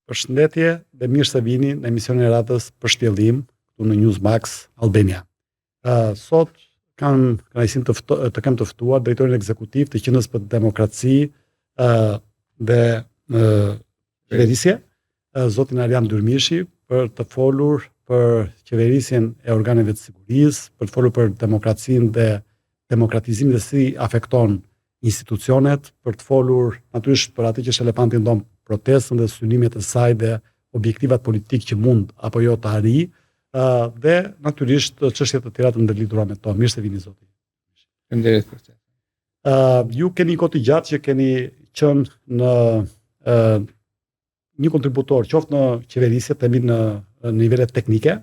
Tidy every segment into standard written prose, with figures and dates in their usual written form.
Përshëndetje dhe mirë se vini në emisionin e radhës për shtjellim këtu në News Max Albania. Uh, sot kam kënaqësinë të, fto, të kem të ftuar drejtorin ekzekutiv të Qendrës për Demokraci uh, dhe uh, Qeverisje, uh, zotin Arian Dyrmishi për të folur për qeverisjen e organeve të sigurisë, për të folur për demokracinë dhe demokratizimin dhe si afekton institucionet, për të folur natyrisht për atë që është elefanti në dhomë, protestën dhe synimet e saj dhe objektivat politikë që mund apo jo të arrijë, dhe natyrisht çështje të tjera të ndërlidhura me to. Mirë se vini zoti. Faleminderit për këtë. Uh, ju keni një kohë të gjatë që keni qenë në uh, një kontributor qoftë në qeverisje, themi në në nivele teknike,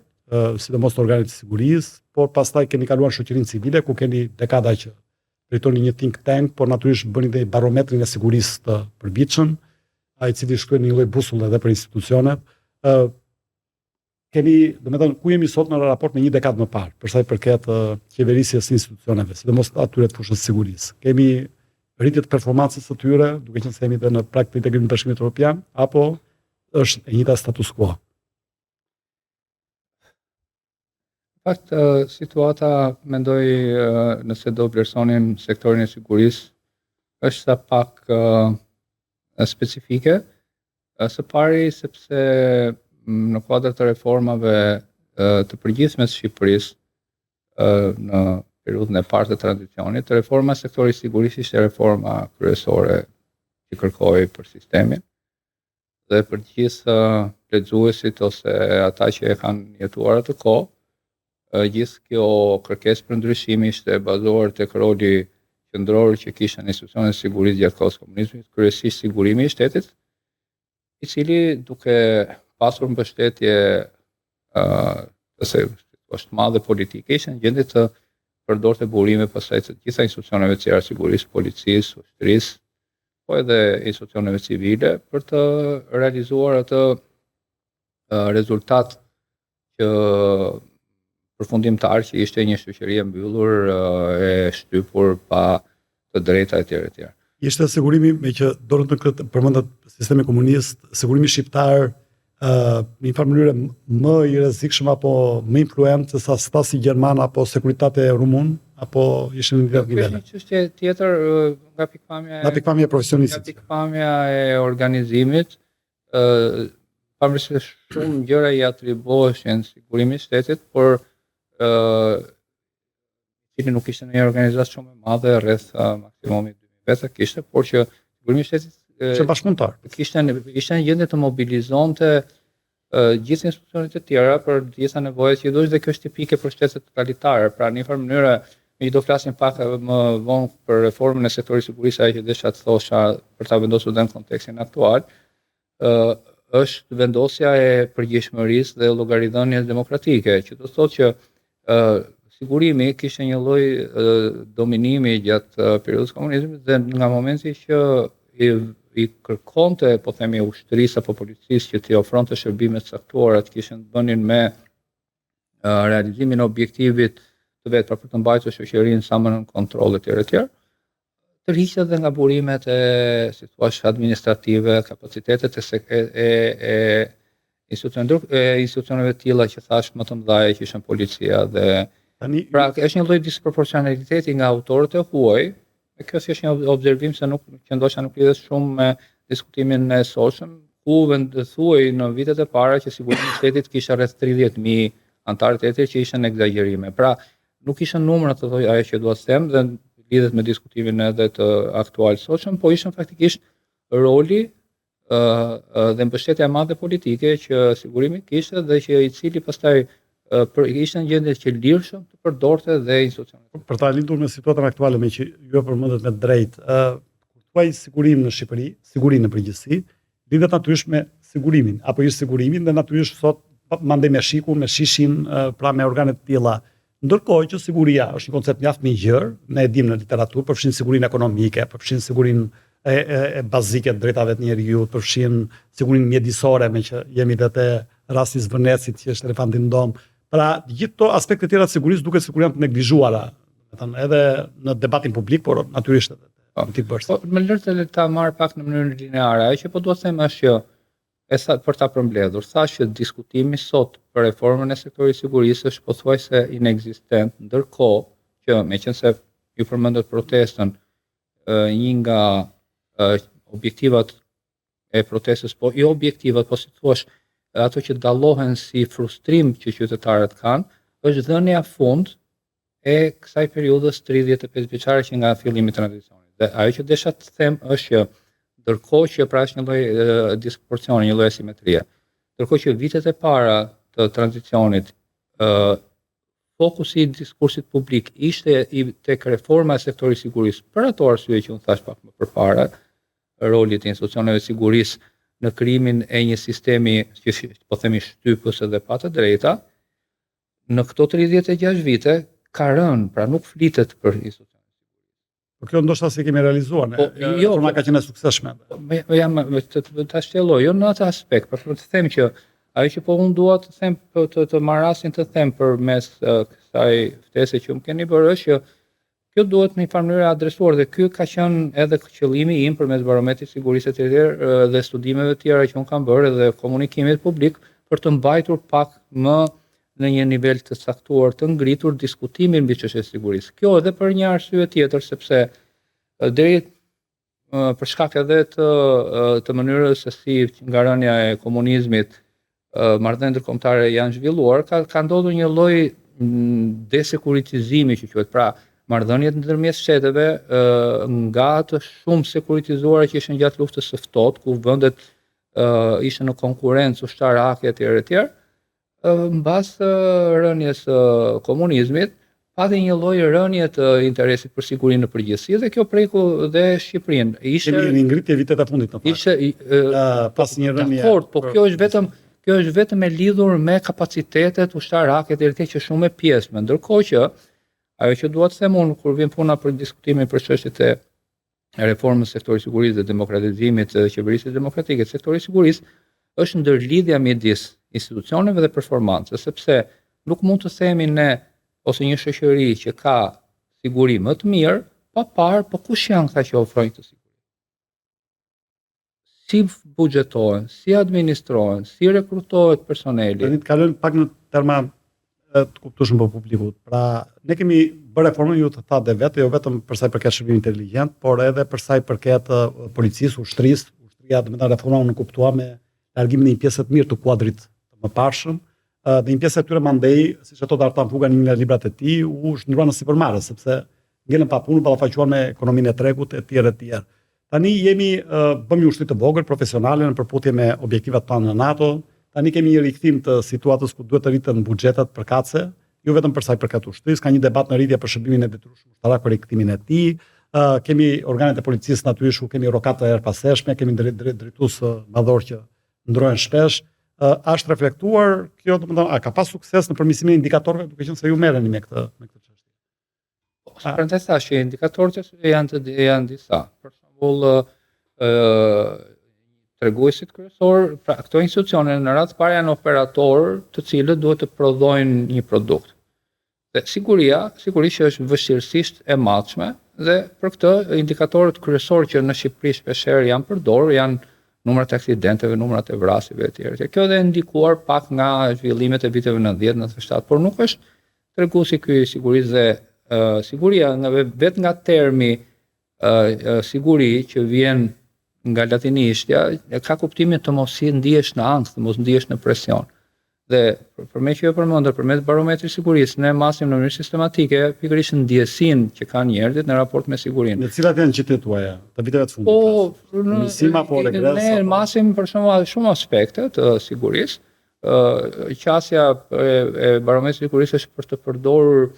sidomos në organet e sigurisë, por pastaj keni kaluar në shoqërinë civile ku keni dekada që drejtoni një think tank, por natyrisht bëni dhe barometrin e sigurisë të përvitshëm, ai i cili shkruan një lloj busulle edhe për institucionet. Ë keni, domethënë, ku jemi sot në raport me një dekadë më parë, për sa i përket qeverisjes së institucioneve, sidomos atyre të fushës së sigurisë. Kemi rritje të performancës së tyre, duke qenë se jemi dhe në prag të integrimit të Bashkimit Evropian, apo është e njëjta status quo? Në fakt, situata, mendoj, nëse do vlerësonim sektorin e sigurisë, është sa pak specifike, Së pari sepse në kuadër të reformave të përgjithshme të Shqipërisë në periudhën e parë të tranzicionit, reforma e sektorit të sigurisë ishte reforma kryesore që kërkohej për sistemin dhe për të gjithë lexuesit ose ata që e kanë jetuar atë kohë, gjithë kjo kërkesë për ndryshim ishte bazuar tek roli qendror që kishin institucionet e sigurisë gjatë kohës së komunizmit, kryesisht sigurimi i shtetit, i cili duke pasur mbështetje ë uh, është madhe politike, ishte në gjendje të përdorte burime pastaj të gjitha institucioneve të tjera të sigurisë, policisë, ushtrisë, po edhe institucioneve civile për të realizuar atë rezultat që përfundimtar që ishte një shoqëri e mbyllur, e shtypur pa të drejta etj etj. Ishte sigurimi me që dolët në këtë përmendët sistemi komunist, sigurimi shqiptar ë në një farë mënyre më i rrezikshëm apo më influent se sa Stasi gjerman apo Securitate rumun apo ishin në një nivel. Është një çështje tjetër nga pikëpamja nga pikëpamja e profesionistit. Nga pikëpamja e organizimit, ë pavarësisht se shumë gjëra i atribuoheshin sigurimit të shtetit, por ë i cili nuk ishte një organizatë shumë e madhe, rreth maksimumi 2000 veta kishte, por që sigurimi i shtetit ishte bashkëpunëtor. Kishte ishte në gjendje të mobilizonte gjithë institucionet e tjera për të gjitha nevojat që i duheshin dhe kjo është tipike për shtetet totalitare. Pra në një farë mënyre ne do flasim pak edhe më vonë për reformën e sektorit të sigurisë, ajo që desha të thosha për ta vendosur dhe në kontekstin aktual, ë është vendosja e përgjegjshmërisë dhe llogaridhënies demokratike, që do të thotë që ë sigurimi kishte një lloj dominimi gjatë periudhës së komunizmit dhe nga momenti që i, i kërkonte, po themi, ushtrisë apo policisë që t'i ofronte shërbime të caktuara që kishin të bënin me realizimin e objektivit të vet, pra për të mbajtur shoqërinë sa më nën kontroll etj etj. Tërhiqet edhe nga burimet e, si thua, administrative, kapacitetet e e e, e institucioneve e institucioneve të tilla që thash më të mëdha që ishin policia dhe tani pra është një lloj disproporcionaliteti nga autorët e huaj E kjo thjesht një observim se nuk që ndoshta nuk lidhet shumë me diskutimin e sotshëm, ku vend thuhej në vitet e para që sigurimi i shtetit kishte rreth 30.000 anëtarë të tjerë që ishin ekzagjerime. Pra, nuk ishin numra të thoj ajo që dua të them dhe lidhet me diskutimin edhe të aktual sotshëm, po ishin faktikisht roli dhe mbështetja e madhe politike që sigurimi kishte dhe që i cili pastaj për ishte në gjendje që lirshëm të përdorte dhe institucionet. Për ta lidhur me situatën aktuale me që ju e përmendët me drejt, ë kur thuaj sigurim në Shqipëri, siguri në përgjithësi, lidhet natyrisht me sigurimin apo ish sigurimin dhe natyrisht sot mandej me SHIK-un, me SHISH-in, pra me organe të tilla. Ndërkohë që siguria është një koncept mjaft më i gjerë, ne e dimë në literaturë, përfshin sigurinë ekonomike, përfshin sigurinë e, e, e bazike të drejtave të njeriut, përfshin sigurinë mjedisore, me që jemi dhe te rasti i Zvërnecit që është elefanti në dhomë. Pra, gjithë këto aspekte të tjera të sigurisë duket sikur janë të neglizhuara, domethënë edhe në debatin publik, por natyrisht edhe po, politikëbërës. Po, më lër të ta marr pak në mënyrë lineare. Ajo që po dua të them është që E sa për ta përmbledhur, thashë që diskutimi sot për reformën e sektorit të sigurisë është pothuajse inekzistent, ndërkohë që meqenëse ju përmendët protestën, një nga objektivat e protestës, po jo objektivat, po si të thuash, ato që dallohen si frustrim që qytetarët kanë, është dhënia fund e kësaj periudhës 35 vjeçare që nga fillimi i tranzicionit. Dhe ajo që desha të them është që ndërkohë që pra është një lloj disproporcioni, një lloj asimetrie. Ndërkohë që vitet e para të tranzicionit ë fokusi i diskursit publik ishte i tek reforma e sektorit të sigurisë, për ato arsye që unë thashë pak më përpara, rolit të institucioneve të sigurisë në krijimin e një sistemi që po themi shtypës edhe pa të drejta, në këto 36 vite ka rënë, pra nuk flitet për institucionet. Po kjo ndoshta s'e kemi realizuar, ne. Po, jo, reforma po, ka qenë e suksesshme. Po, me, jam të, të, ta shtjelloj, jo në atë aspekt, por të them që ajo që po unë dua të them po të, të marr rastin të them përmes uh, kësaj ftese që më keni bërë është që Kjo duhet në një farë mënyre adresuar dhe ky ka qenë edhe qëllimi im përmes barometrit sigurisë e të tjerë dhe studimeve të tjera që unë kam bërë edhe komunikimit publik për të mbajtur pak më në një nivel të caktuar të ngritur diskutimin mbi çështjet e sigurisë. Kjo edhe për një arsye tjetër sepse deri për shkak edhe të të mënyrës se si nga rënia e komunizmit marrëdhëniet ndërkombëtare janë zhvilluar, ka ka ndodhur një lloj desekuritizimi që quhet, pra marrëdhëniet ndërmjet shteteve nga të shumë sekuritizuara që ishin gjatë luftës së ftohtë, ku vendet ishin në konkurrencë ushtarake etj etj, mbas rënies së komunizmit, pati një lloj rënie të interesit për sigurinë në përgjithësi dhe kjo preku dhe Shqipërinë. Ishte kemi një ngritje vitet e fundit në fakt. Ishte uh, pas një rënie. Dakord, po kjo është vetëm kjo është vetëm e lidhur me kapacitetet ushtarake të tjera që shumë e pjesshme. Ndërkohë që ajo që dua të them unë kur vjen puna për diskutimin për çështjet e reformës së sektorit sigurisë dhe demokratizimit të qeverisjes demokratike të sektorit sigurisë është ndërlidhja midis institucioneve dhe performancës, sepse nuk mund të themi ne ose një shoqëri që ka siguri më të mirë, pa parë po kush janë këta që ofrojnë këtë siguri. Si buxhetohen, si administrohen, si rekrutohet personeli. Tani të kalojmë pak në terma të kuptueshëm për publikun. Pra, ne kemi bërë reformën ju të thatë dhe vetë, jo vetëm për sa i përket shërbimit inteligjent, por edhe për sa i përket policisë, ushtrisë, ushtria, domethënë reforma u nënkuptua me largimin e një pjese të mirë të kuadrit të mëparshëm, dhe një pjesë e tyre mandej, siç e thotë Artan Fuga në një nga librat e tij, u shndërruan në sipërmarrës, sepse ngelën pa punë, ballafaquan me ekonominë e tregut e tjerë e tjerë. Tani jemi bëmë një ushtri të vogël profesionale në përputhje me objektivat tona në NATO. Tani kemi një rikthim të situatës ku duhet të rriten buxhetet përkatëse, jo vetëm për sa i përket ushtrisë, ka një debat në rritje për shërbimin e detyrueshëm ushtarak për rikthimin e tij. Uh, kemi organet e policisë natyrisht ku kemi rokada të herëpashershme, kemi drejtues madhor që ndrohen shpesh. Uh, a është reflektuar kjo, domethënë, a ka pas sukses në përmirësimin e indikatorëve duke qenë se ju merreni me këtë me këtë çështje? Po, prandaj thashë që indikatorët e janë të janë disa. Për shembull, ë treguesit kryesor, pra këto institucione në radhë të parë janë operatorë të cilët duhet të prodhojnë një produkt. Dhe siguria, sigurisht që është vështirësisht e matshme dhe për këtë indikatorët kryesorë që në Shqipëri shpeshherë janë përdorur janë numrat e aksidenteve, numrat e vrasjeve etj. etj. Kjo edhe e ndikuar pak nga zhvillimet e viteve 90, 97, por nuk është Treguesi ky i sigurisë dhe uh, siguria nga vetë nga termi uh, siguri që vjen nga latinishtja, e ka kuptimin të mos ndihesh në ankth, të mos ndihesh në presion. Dhe për meqë ju e përmendët, përmes barometrit sigurisë, ne masim në mënyrë sistematike pikërisht ndjesinë që kanë njerëzit në raport me sigurinë. Në cilat janë qitjet tuaja të viteve të fundit? Po, në mësim apo regres? Ne masim për shembull shumë aspekte të sigurisë, qasja e, e barometrit të sigurisë është për të përdorur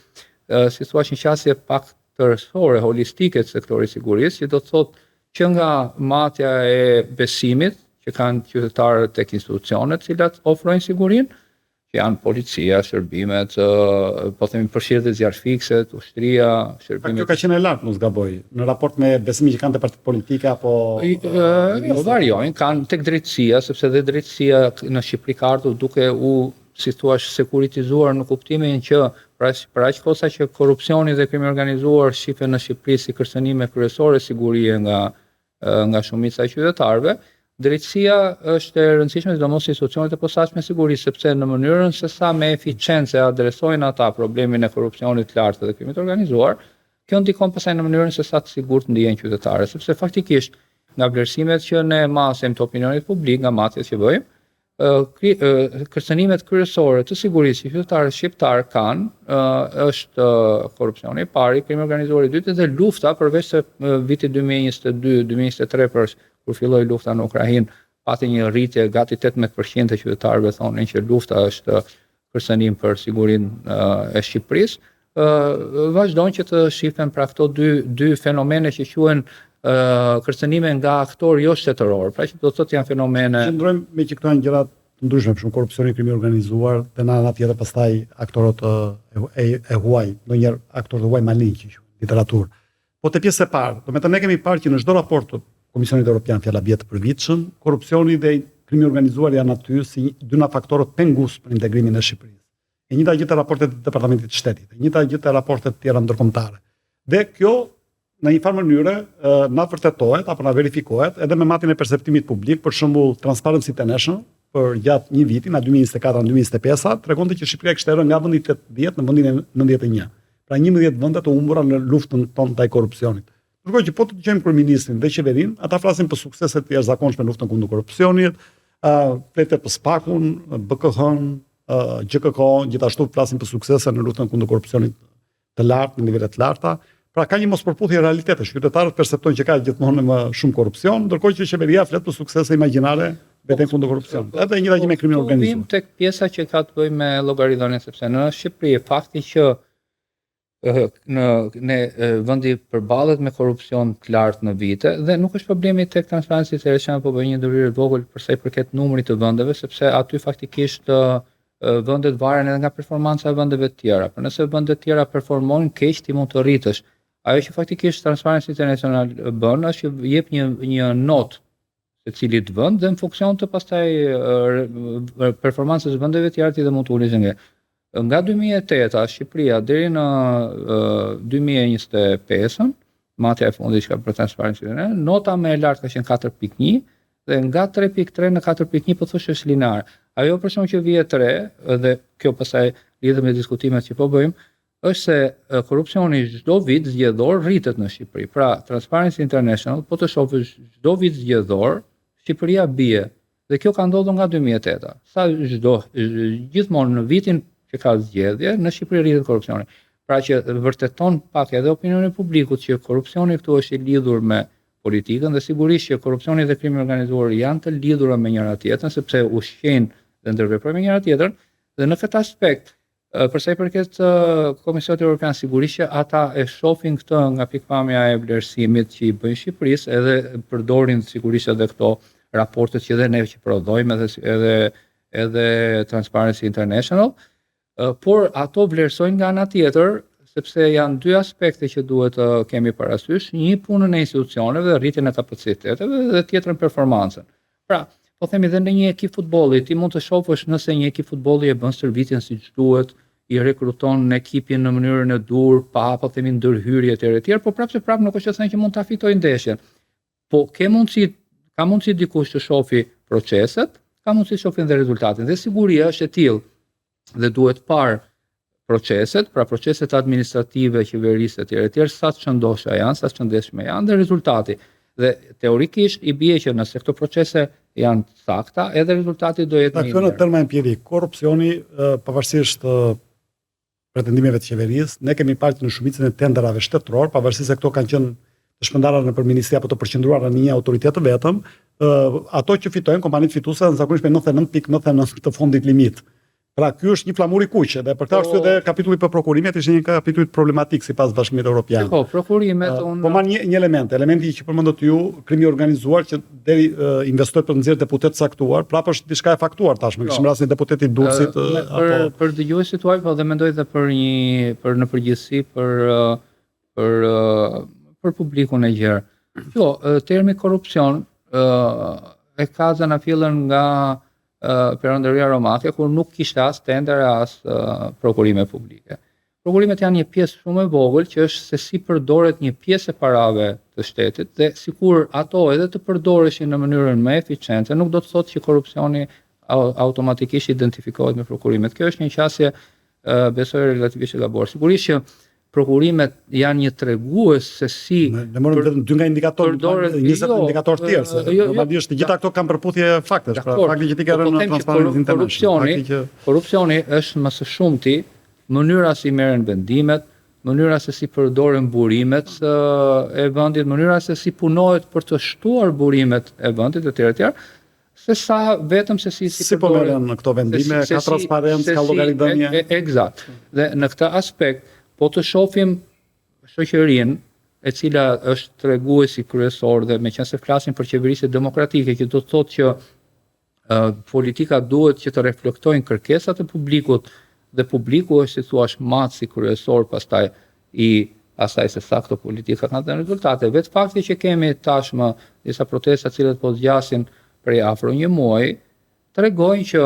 si thua një qasje pak tërësore, holistike të sektorit sigurisë, që do të thotë që nga matja e besimit që kanë qytetarët tek institucionet të cilat ofrojnë sigurinë, që janë policia, shërbimet, po themi përfshirë dhe zjarrfikëset, ushtria, shërbimet. Kjo ka qenë e lartë, mos gaboj, në raport me besimin që kanë te partitë politike apo jo, variojnë, kanë tek drejtësia, sepse dhe drejtësia në Shqipëri ka ardhur duke u si thua sekuritizuar në kuptimin që pra për aq kohë sa që korrupsioni dhe krimi i organizuar shifen në Shqipëri si kërcënime kryesore sigurie nga nga shumica e qytetarëve, Drejtësia është e rëndësishme, sidomos institucionet e posaçme të sigurisë, sepse në mënyrën se sa me eficiencë e adresojnë ata problemin e korrupsionit të lartë dhe krimit të organizuar, kjo ndikon pastaj në mënyrën se sa të sigurt ndihen qytetarët, sepse faktikisht nga vlerësimet që ne masim të opinionit publik, nga matjet që bëjmë, kërcënimet kryesore të sigurisë që qytetarët shqiptarë kanë është korrupsioni i pari, krimi i organizuar i dyti dhe lufta përveç se viti 2022-2023 për kur filloi lufta në Ukrainë, pati një rritje gati 18% të qytetarëve thonin që lufta është kërcënim për sigurinë e Shqipërisë, vazhdon që të shifen pra këto dy dy fenomene që quhen kërcënime nga aktorë jo shtetërorë, pra që do të thotë janë fenomene. Qëndrojmë me që këto janë gjëra të ndryshme, për shembull korrupsioni, krimi i organizuar dhe në anën tjetër pastaj aktorët e, e, e huaj, ndonjëherë aktorët e huaj malinj që quhen literaturë. Po te pjesa e parë, domethënë ne kemi parë që në çdo raport të Komisionit Evropian fjala bie të përvitshëm, korrupsioni dhe krimi i organizuar janë aty si dy nga faktorët pengues për integrimin e Shqipërisë. E njëjta gjë te raportet e Departamentit të Shtetit, e njëjta gjë te raportet të tjera ndërkombëtare. Dhe kjo në një farë mënyre na vërtetohet apo na verifikohet edhe me matjen e perceptimit publik, për shembull Transparency International për gjatë një viti, nga 2024 në 2025, tregonte që Shqipëria kishte rënë nga vendi 80 në vendin e 91. Pra 11 vende të humbura në luftën tonë ndaj korrupsionit. Ndërkohë që po të dëgjojmë kryeministrin dhe qeverinë, ata flasin për suksese të jashtëzakonshme në luftën kundër korrupsionit, ë uh, fletet për SPAK-un, BKH-n, uh, GJKKO, gjithashtu flasin për suksese në luftën kundër korrupsionit të lartë, në nivele të larta. Pra ka një mospërputhje realitetesh. Qytetarët perceptojnë që ka gjithmonë më shumë korrupsion, ndërkohë që qeveria flet për suksese imagjinare vetëm kundër korrupsionit. Edhe e njëjta gjë me krimin e organizuar. Vim tek pjesa që ka të bëjë me llogaridhënien, sepse në Shqipëri fakti që në ne vendi përballet me korrupsion të lartë në vite dhe nuk është problemi tek Transparency International po bëj një ndërhyrje të vogël për sa i përket numrit të vendeve sepse aty faktikisht vendet varen edhe nga performanca e vendeve të tjera. Por nëse vendet të tjera performojnë keq, ti mund të rritësh. Ajo që faktikisht Transparency International bën është që jep një një notë secilit vend dhe në funksion të pastaj performancës së vendeve të tjera ti dhe mund të ulesh nga. Nga 2008-a Shqipëria deri në 2025-ën, matja e fundit që ka bërë Transparency International, nota më e lartë ka qenë 4.1 dhe nga 3.3 në 4.1 po thosh është linear. Ajo për shembull që vihet re dhe kjo pastaj lidhet me diskutimet që po bëjmë, është se korrupsioni çdo vit zgjedhor rritet në Shqipëri. Pra, Transparency International, po të shohësh çdo vit zgjedhor, Shqipëria bie. Dhe kjo ka ndodhur nga 2008-a. Sa çdo gjithmonë në vitin që ka zgjedhje, në Shqipëri rritet korrupsioni. Pra që vërteton pak edhe opinionin e publikut që korrupsioni këtu është i lidhur me politikën dhe sigurisht që korrupsioni dhe krimi i organizuar janë të lidhura me njëra tjetrën sepse ushqejnë dhe ndërveprojnë me njëra tjetrën dhe në këtë aspekt Për sa i përket Komisionit Evropian, sigurisht që ata e shohin këtë nga pikëpamja e vlerësimit që i bëjnë Shqipërisë, edhe përdorin sigurisht edhe këto raportet që edhe ne që prodhojmë edhe edhe edhe Transparency International, por ato vlerësojnë nga ana tjetër sepse janë dy aspekte që duhet të kemi parasysh, një punën e institucioneve dhe rritjen e kapaciteteve dhe tjetrën performancën. Pra, po themi dhe në një ekip futbolli, ti mund të shohësh nëse një ekip futbolli e bën stërvitjen siç duhet, i rekruton në ekipin në mënyrën e duhur, pa po themi ndërhyrje etj etj, por prapë se prapë nuk është e thënë që mund ta fitojë ndeshjen. Po ke mundësi, ka mundësi dikush të shofi proceset, ka mundësi të shohin dhe rezultatin. Dhe siguria është e tillë dhe duhet parë proceset, pra proceset administrative, qeverisë etj etj, sa të shëndosha janë, sa të shëndetshme janë dhe rezultati. Dhe teorikisht i bie që nëse këto procese janë të sakta, edhe rezultati do jetë më i mirë. Në terma empirik, korrupsioni pavarësisht pretendimeve të qeverisë, ne kemi parë që në shumicën e tenderave shtetëror, pavarësisht se këto kanë qenë të shpërndara nëpër ministri apo të përqendruara në një autoritet të vetëm, ato që fitojnë kompanitë fituese janë zakonisht me 99.99 të fondit limit. Pra ky është një flamur i kuq dhe për këtë po- arsye dhe kapitulli për prokurimet ishte një kapitull problematik sipas Bashkimit Evropian. Po, prokurimet uh, unë Po marr një një element, elementi që përmendët ju, krimi i organizuar që deri uh, investoi për të nxjerrë deputet të caktuar, prapë është diçka e faktuar tashmë. Kishim po. rastin e deputetit të Durrësit uh, për apo për dëgjuesit tuaj, po dhe mendoj dhe për një për në përgjithësi për për për publikun e gjerë. Jo, termi korrupsion e ka zanafillën nga perandoria romake kur nuk kishte as tendere as prokurime publike. Prokurimet janë një pjesë shumë e vogël që është se si përdoret një pjesë e parave të shtetit dhe sikur ato edhe të përdoreshin në mënyrën më eficiente, nuk do të thotë që korrupsioni automatikisht identifikohet me prokurimet. Kjo është një qasje besoj relativisht e gabuar. Sigurisht që prokurimet janë një tregues se si ne, ne morëm vetëm dy nga indikatorët, përdoret 20 jo, indikatorë të tjerë, se jo, jo, normalisht të gjitha këto kanë përputhje faktesh, pra fakti që ti ke po, po rënë në Transparency International. Korrupsioni, që... korrupsioni është më së shumti mënyra si merren vendimet, mënyra se si përdoren burimet e vendit, mënyra se si punohet për të shtuar burimet e vendit etj etj, se sa vetëm se si si, si po merren këto vendime, se, ka transparencë, ka llogaridhënie. E, e, Eksakt. Dhe në këtë aspekt, po të shohim shoqërinë e cila është treguesi kryesor dhe meqenëse flasim për qeverisje demokratike, që do të thotë që politika duhet që të reflektojnë kërkesat e publikut dhe publiku është si thua matësi kryesor pastaj i asaj se sa këto politika kanë dhënë rezultate. Vetë fakti që kemi tashmë disa protesta të cilat po zgjasin prej afro një muaji, tregojnë që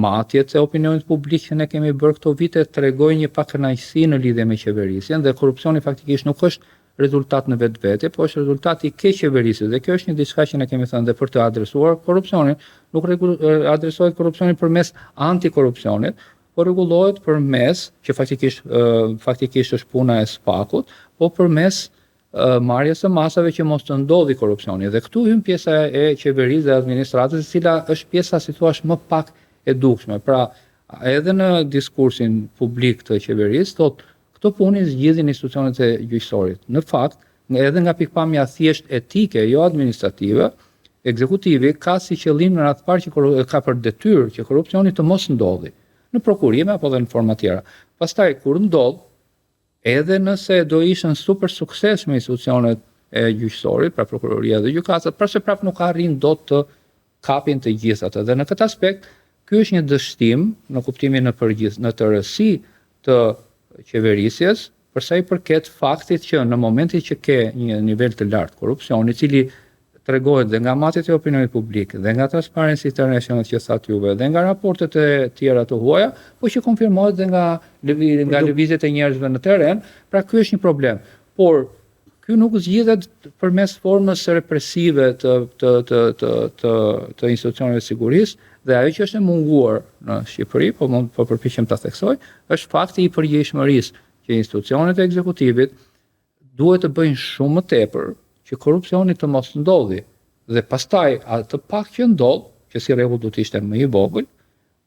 matjet e opinionit publik që ne kemi bërë këto vite tregojnë një pakënaqësi në lidhje me qeverisjen dhe korrupsioni faktikisht nuk është rezultat në vetvete, po është rezultat i keqqeverisjes dhe kjo është një diçka që ne kemi thënë dhe për të adresuar korrupsionin, nuk adresohet korrupsioni përmes antikorrupsionit, po rregullohet përmes, që faktikisht faktikisht është puna e SPAK-ut, po përmes marrjes së masave që mos të ndodhi korrupsioni. Dhe këtu hyn pjesa e qeverisë dhe administratës, e cila është pjesa si thua më pak e dukshme. Pra, edhe në diskursin publik të qeverisë thotë Këto punë i zgjidhin institucionet e gjyqësorit. Në fakt, edhe nga pikëpamja thjesht etike, jo administrative, ekzekutivi ka si qëllim në radhë të parë që ka për detyrë që korrupsioni të mos ndodhi në prokurime apo dhe në forma tjera. Pastaj kur ndodh, edhe nëse do ishin super suksesshme institucionet e gjyqësorit, pra prokuroria dhe gjykatat, prapë nuk arrin dot të kapin të gjithë atë. Dhe në këtë aspekt, ky është një dështim në kuptimin në përgjithë, në tërësi të qeverisjes, për sa i përket faktit që në momentin që ke një nivel të lartë korrupsioni, i cili tregohet dhe nga matjet e opinionit publik, dhe nga Transparency International që thatë juve, dhe nga raportet e tjera të huaja, po që konfirmohet dhe nga nga lëvizjet e njerëzve në terren, pra ky është një problem. Por Ky nuk zgjidhet përmes formës represive të të të të të të institucioneve të sigurisë dhe ajo që është e munguar në Shqipëri, po mund po përpiqem ta theksoj, është fakti i përgjegjshmërisë që institucionet e ekzekutivit duhet të bëjnë shumë më tepër që korrupsioni të mos ndodhi dhe pastaj atë pak që ndodh, që si rregull do të ishte më i vogël,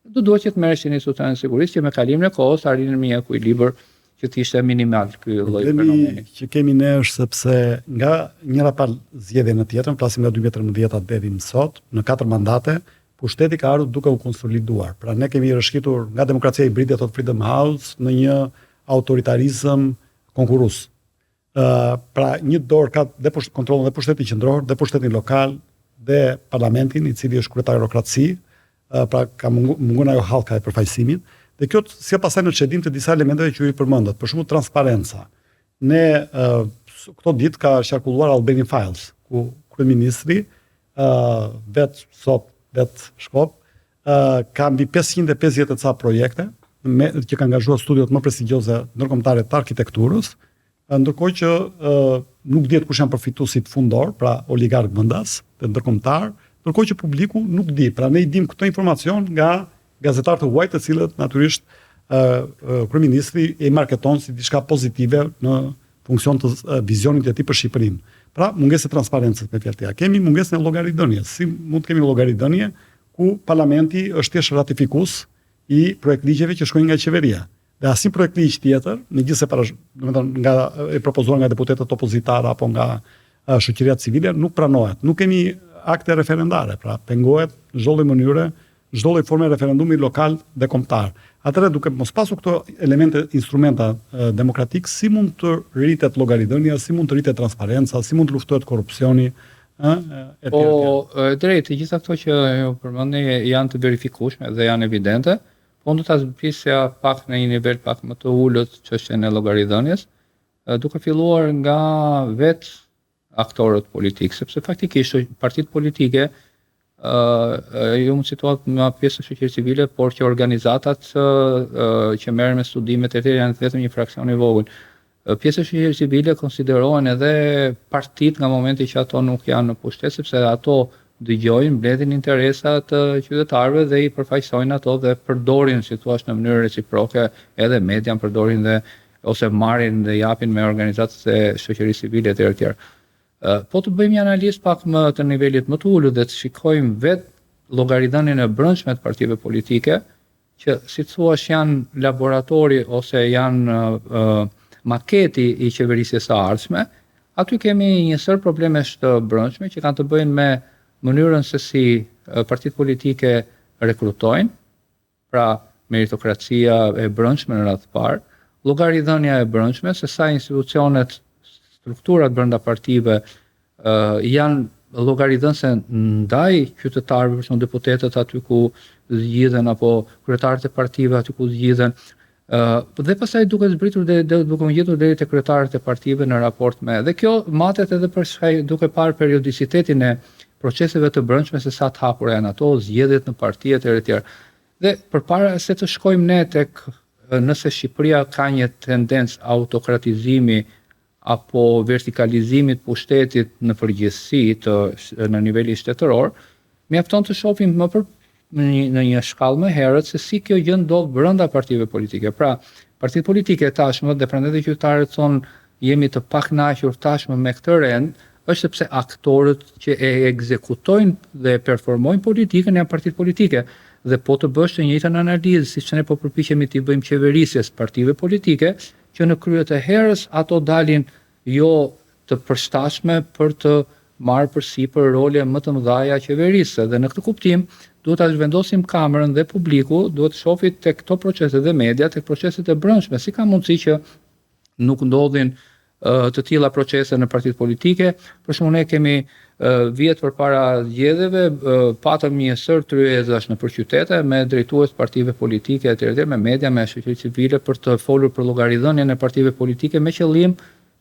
Do duhet që të merreshin institucionet e sigurisë që me kalimin e kohës të arrinin në një ekuilibër që të ishte minimal ky lloj fenomeni. Problemi që kemi ne është sepse nga njëra palë zgjedhje në tjetrën, flasim nga 2013-a deri më sot, në katër mandate, pushteti ka ardhur duke u konsoliduar. Pra ne kemi rrëshqitur nga demokracia hibride thotë Freedom House në një autoritarizëm konkurrues. Pra një dorë ka dhe pusht, kontrollon dhe pushtetin qendror, dhe pushtetin lokal, dhe parlamentin, i cili është kryetarokraci, pra ka mungu, mungon ajo hallka e përfaqësimit, dhe kjo sjell pastaj në çedim të disa elementeve që ju i përmendët, për shembull transparenca. Ne këto ditë ka qarkulluar Albanian Files, ku kryeministri ë vet sot vet shkop ë ka mbi 550 e ca projekte me që ka angazhuar studiot më prestigjioze ndërkombëtare të arkitekturës, ndërkohë që nuk dihet kush janë përfituesit fundor, pra oligarkë vendas dhe ndërkombëtar, ndërkohë që publiku nuk di. Pra ne i dim këto informacion nga gazetarë të huaj, të cilët natyrisht ë kryeministri e marketon si diçka pozitive në funksion të vizionit të tij për Shqipërinë. Pra, mungesë e transparencës me fjalë tjera. Kemi mungesën e llogaridhënies. Si mund të kemi llogaridhënie ku parlamenti është thjesht ratifikues i projektligjeve që shkojnë nga qeveria? Dhe asnjë projektligj tjetër, megjithëse para, domethënë nga e propozuar nga deputetët opozitarë apo nga shoqëria civile, nuk pranohet. Nuk kemi akte referendare, pra pengohet në çdo lloj mënyre, çdo lloj forme referendumi lokal dhe kombëtar. Atëherë duke mos pasur këto elemente, instrumenta demokratik, si mund të rritet llogaridhënia, si mund të rritet transparenca, si mund të luftohet korrupsioni, ë, etj. Po, e drejtë, të gjitha këto që ju përmendni janë të verifikueshme dhe janë evidente. Po unë do ta zbrisja pak në një nivel pak më të ulët çështjen e llogaridhënies, duke filluar nga vetë aktorët politikë, sepse faktikisht partitë politike Ë ju më cituat nga pjesa e shoqërisë civile, por që organizatat që merren me studimet e tjera janë vetëm një fraksion i vogël. Pjesë e shoqërisë civile konsiderohen edhe partitë nga momenti që ato nuk janë në pushtet, sepse ato dëgjojnë, mbledhin interesa të qytetarëve dhe i përfaqësojnë ato dhe përdorin, si thua, në mënyrë reciproke edhe median përdorin dhe ose marrin dhe japin me organizatat e shoqërisë civile etj etj. Po të bëjmë një analizë pak më të nivelit më të ulët dhe të shikojmë vetë llogaridhënien e brendshme të partive politike, që si të thuash janë laboratori ose janë uh, maketi i qeverisjes së ardhshme, aty kemi një sërë problemesh të brendshme që kanë të bëjnë me mënyrën se si partitë politike rekrutojnë, pra meritokracia e brendshme në radhë të parë, llogaridhënia e brendshme se sa institucionet, strukturat brenda partive uh, janë llogaridhënëse ndaj qytetarëve, për shembull deputetët aty ku zgjidhen apo kryetarët e partive aty ku zgjidhen, uh, dhe pastaj duke zbritur dhe, dhe duke u ngjitur deri te kryetarët e partive në raport me. Dhe kjo matet edhe për shkak duke parë periodicitetin e proceseve të brendshme se sa të hapura janë ato, zgjedhjet në parti etj etj. Dhe përpara se të shkojmë ne tek nëse Shqipëria ka një tendencë autokratizimi apo vertikalizimi të pushtetit në përgjithësi të në nivelin shtetëror, mjafton të shohim më për në një, në një shkallë më herët se si kjo gjë ndodh brenda partive politike. Pra, partitë politike tashmë dhe prandaj dhe qytetarët thonë jemi të pakënaqur tashmë me këtë rend, është sepse aktorët që e ekzekutojnë dhe e performojnë politikën janë partitë politike. Dhe po të bësh të njëjtën analizë siç ne po përpiqemi t'i bëjmë qeverisjes partive politike, që në krye të herës ato dalin jo të përshtatshme për të marrë përsipër role më të mëdha qeverisëse dhe në këtë kuptim duhet ta zhvendosim kamerën dhe publiku duhet të shohë tek këto procese dhe media tek proceset e brendshme si ka mundësi që nuk ndodhin të tilla procese në partitë politike. Për shembull ne kemi vjet përpara zgjedhjeve patëm një sërë tryezash nëpër qytete me drejtues të partive politike etj etj me media, me shoqëri civile për të folur për llogaridhënien e partive politike me qëllim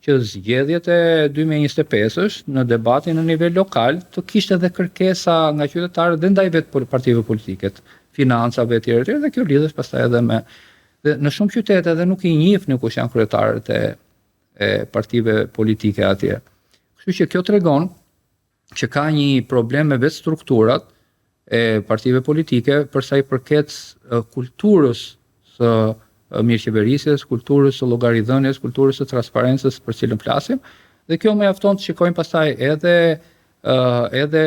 që zgjedhjet e 2025-ës në debatin në nivel lokal të kishte edhe kërkesa nga qytetarët dhe ndaj vetë partive politike, financave etj etj dhe kjo lidhet pastaj edhe me dhe në shumë qytete edhe nuk i njihni kush janë kryetarët e e partive politike atje. Kështu që kjo tregon që ka një problem me vetë strukturat e partive politike për sa i përket kulturës së mirëqeverisjes, kulturës së llogaridhënies, kulturës së transparencës për cilën flasim, dhe kjo mjafton të shikojmë pastaj edhe edhe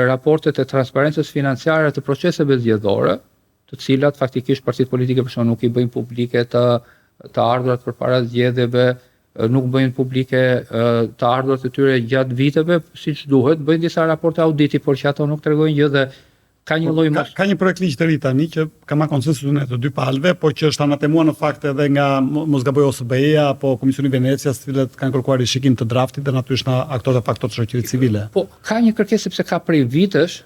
raportet e transparencës financiare të proceseve zgjedhore, të cilat faktikisht partitë politike për shembull nuk i bëjnë publike të të ardhurat përpara zgjedhjeve, nuk bëjnë publike të ardhurat e tyre gjatë viteve siç duhet, bëjnë disa raporte auditi, por që ato nuk tregojnë gjë dhe ka një po, lloj ka, ka një projekt ligj të ri tani që ka marrë konsensusin e të dy palëve, por që është anatemuar në fakt edhe nga mos gaboj OSBE-ja apo Komisioni i Venecias, të cilët kanë kërkuar rishikim të draftit dhe natyrisht nga aktorët e faktorët të shoqërisë civile. Po, ka një kërkesë sepse ka prej vitesh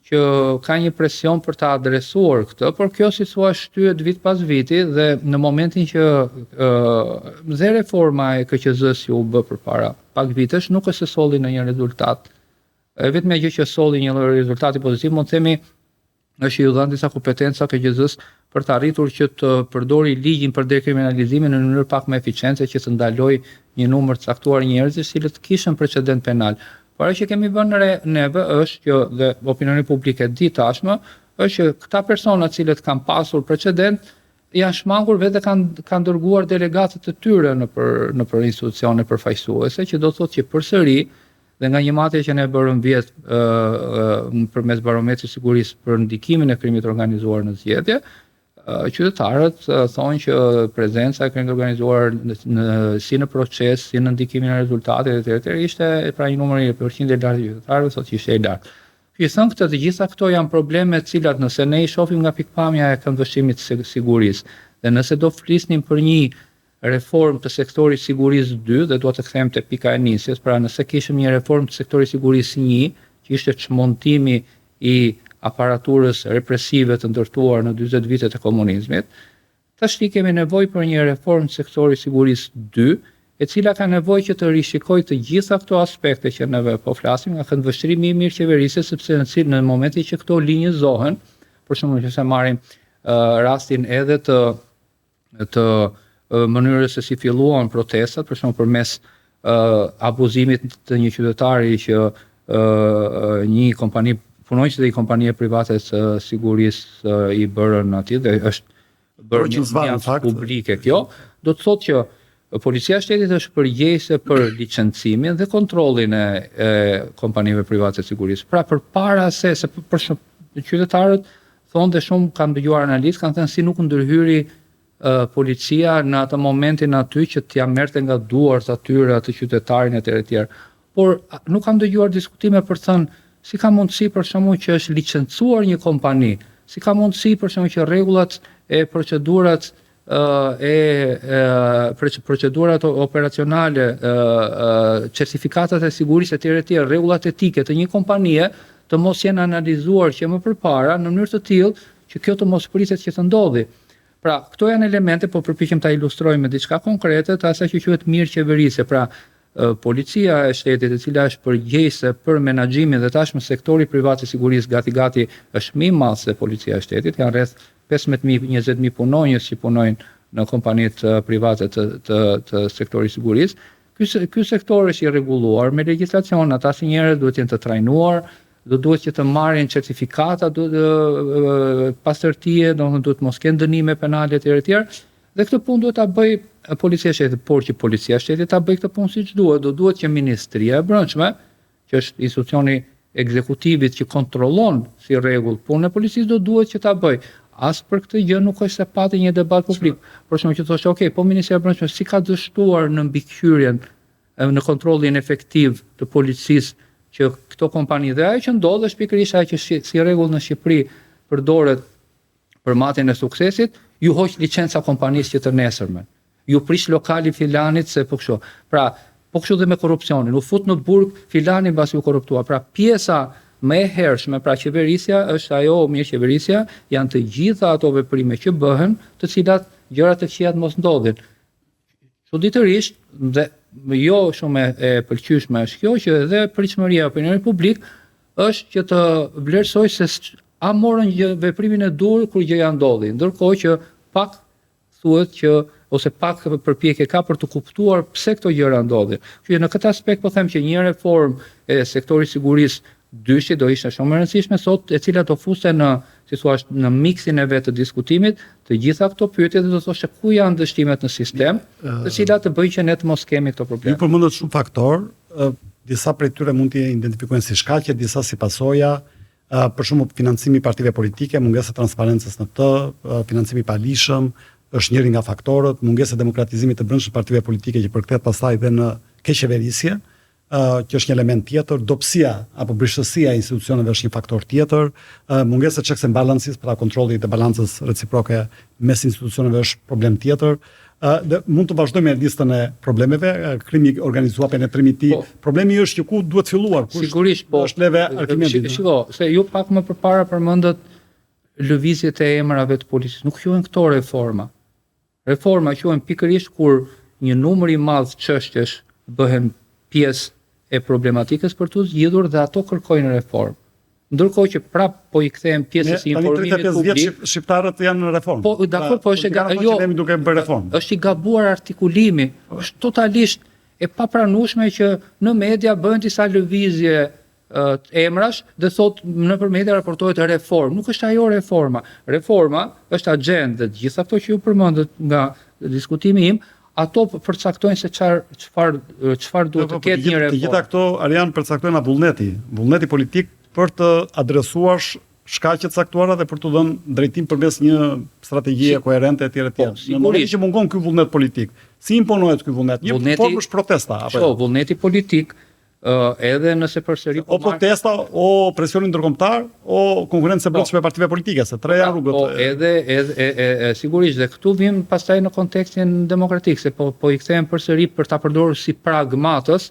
që ka një presion për ta adresuar këtë, por kjo si thua shtyhet vit pas viti dhe në momentin që ë dhe reforma e KQZ-së që u bë përpara pak vitesh nuk është se solli ndonjë rezultat. E vetmja gjë që solli një lloj rezultati pozitiv mund të themi është që iu dhanë disa kompetenca KQZ-së për të arritur që të përdori ligjin për dekriminalizimin në mënyrë pak më eficiente që të ndalojë një numër të caktuar njerëzish, të cilët kishin precedent penal. Por ajo që kemi vënë re neve është që dhe opinioni publik e di tashmë, është që këta persona të cilët kanë pasur precedent janë shmangur vetë dhe kanë kanë dërguar delegatët e tyre nëpër nëpër institucione përfaqësuese, që do të thotë që përsëri dhe nga një matje që ne bërëm vjet ë përmes barometrit të sigurisë për ndikimin e krimit të organizuar në zgjedhje, Qytetarët thonë që prezenca e krimit të organizuar në, në si në proces, si në ndikimin e rezultatit etj etj ishte pra një numër i përqindje e lartë i qytetarëve thotë që ishte i lartë. Që thënë këtë, të gjitha këto janë probleme të cilat nëse ne i shohim nga pikëpamja e këndvështrimit të sigurisë dhe nëse do flisnim për një reformë të sektorit sigurisë 2 dhe dua të kthehem te pika e nisjes, pra nëse kishim një reformë të sektorit sigurisë 1, që ishte çmontimi i aparaturës represive të ndërtuar në 40 vitet e komunizmit, tashti kemi nevojë për një reformë të sektorit sigurisë 2, e cila ka nevojë që të rishikojë të gjitha këto aspekte që neve po flasim nga këndvështrimi i mirëqeverisjes, sepse në cilë në momentin që këto linjëzohen, për shembull nëse marrim uh, rastin edhe të të mënyrës se si filluan protestat, për shembull përmes uh, abuzimit të një qytetari që uh, një kompani punonjësit e një kompanie private të sigurisë uh, i bërën atij dhe është bërë një në fakt publike kjo, do të thotë që Policia e Shtetit është përgjegjëse për licencimin dhe kontrollin e, e kompanive private të sigurisë. Pra përpara se se për shumë qytetarët thonë dhe shumë kanë dëgjuar analistë kanë thënë si nuk ndërhyri uh, policia në atë momentin aty që t'ia merrte nga duart atyre atë qytetarin etj etj. Por nuk kam dëgjuar diskutime për të thënë si ka mundësi për shembull që është licencuar një kompani, si ka mundësi për shembull që rregullat e procedurat e, e procedurat operacionale, certifikatat e sigurisë etj etj, rregullat etike të një kompanie të mos jenë analizuar që më përpara në mënyrë të tillë që kjo të mos pritet që të ndodhi. Pra, këto janë elemente, po përpiqem ta ilustroj me diçka konkrete të asaj që quhet mirëqeverisje. Pra, policia e shtetit e cila është përgjegjëse për menaxhimin dhe tashmë sektori privat i sigurisë gati gati është më i madh se policia e shtetit, janë rreth 15.000, 20.000 punonjës që punojnë në kompanitë private të të të sektorit sigurisë. Ky ky sektor është i rregulluar me legjislacion, ata si njerëz duhet të jenë të trajnuar, do duhet që të marrin certifikata do të pastërtie, domethënë duhet mos kenë dënime penale etj etj. Dhe këtë punë duhet ta bëjë policia e shtetit, por që policia e shtetit ta bëjë këtë punë siç duhet, do duhet që Ministria e Brendshme, që është institucioni ekzekutivit që kontrollon si rregull punën e policisë, do duhet që ta bëjë. As për këtë gjë nuk është se pati një debat publik. Për shembull që thoshte, ok, po Ministria e Brendshme si ka dështuar në mbikëqyrjen në kontrollin efektiv të policisë që këto kompani dhe ajo që ndodh është pikërisht ajo që si, si rregull në Shqipëri përdoret për matjen e suksesit, ju hoq licenca kompanisë që të nesërmen. Ju prish lokali filanit se po kështu. Pra, po kështu dhe me korrupsionin, u fut në burg filani mbasi u korruptua. Pra, pjesa më e hershme, pra qeverisja është ajo mirëqeverisja, janë të gjitha ato veprime që bëhen, të cilat gjërat e këqija të mos ndodhin. Çuditërisht dhe jo shumë e pëlqyeshme është kjo që edhe pritshmëria e opinionit publik është që të vlerësojë se a morën gjë veprimin e duhur kur gjëja ndodhi, ndërkohë që pak thuhet që ose pak përpjekje ka për të kuptuar pse këto gjëra ndodhin. Kështu që në këtë aspekt po them që një reformë e sektorit sigurisë dyshi do ishte shumë e rëndësishme sot, e cila do fuste në, si thua, në miksin e vet të diskutimit, të gjitha këto pyetje dhe do thoshte ku janë dështimet në sistem, të cilat të bëjnë që ne të mos kemi këto probleme. Ju përmendët shumë faktorë, disa prej tyre mund t'i identifikojnë si shkaqe, disa si pasoja, për shembull financimi i partive politike, mungesa e transparencës në të, financimi i paligjshëm, është njëri nga faktorët, mungesa e demokratizimit të brendshëm të partive politike që përkthehet pastaj dhe në keqqeverisje, që është një element tjetër, dobësia apo brishtësia e institucioneve është një faktor tjetër, mungesa e checks and balances, pra kontrolli dhe balancës reciproke mes institucioneve është problem tjetër. Dhe mund të vazhdojmë me listën e problemeve, krimi i organizuar, penetrimi i tij. Po, problemi është që ku duhet filluar, ku sigurisht, po, është leve Arkimedit. Shiko, se ju pak më përpara përmendët lëvizjet e emrave të policisë, nuk quhen këto reforma. Reforma quhen pikërisht kur një numër i madh çështjesh bëhen pjesë e problematikës për t'u zgjidhur dhe ato kërkojnë reformë. Ndërkohë që prap po i kthehem pjesës së informimit publik. Tani 35 vjet shqiptarët janë në reformë. Po, dakor, po është pra, jo, jemi duke bërë reformë. Është i gabuar artikulimi, është totalisht e papranueshme që në media bëhen disa lëvizje emrash dhe thot nëpër media raportohet reformë. Nuk është ajo reforma. Reforma është agjendë dhe të gjitha këto që ju përmendët nga diskutimi im, ato përcaktojnë se çfarë çfarë çfarë duhet të po, po, ketë një reformë. Të gjitha këto Arian përcaktojnë nga vullneti, vullneti politik për të adresuar shkaqe të caktuara dhe për të dhënë drejtim përmes një strategjie si, koherente etj etj. Po, në momentin që mungon ky vullnet politik, si imponohet ky vullnet? Një vullneti, formë është protesta apo? Po, vullneti politik edhe nëse përsëri po o protesta o presioni ndërkombëtar o konkurrencë e po. brendshme e partive politike se tre janë rrugët. Po edhe edhe e, e, e, sigurisht dhe këtu vim pastaj në kontekstin demokratik se po po i kthehem përsëri për ta përdorur si prag matës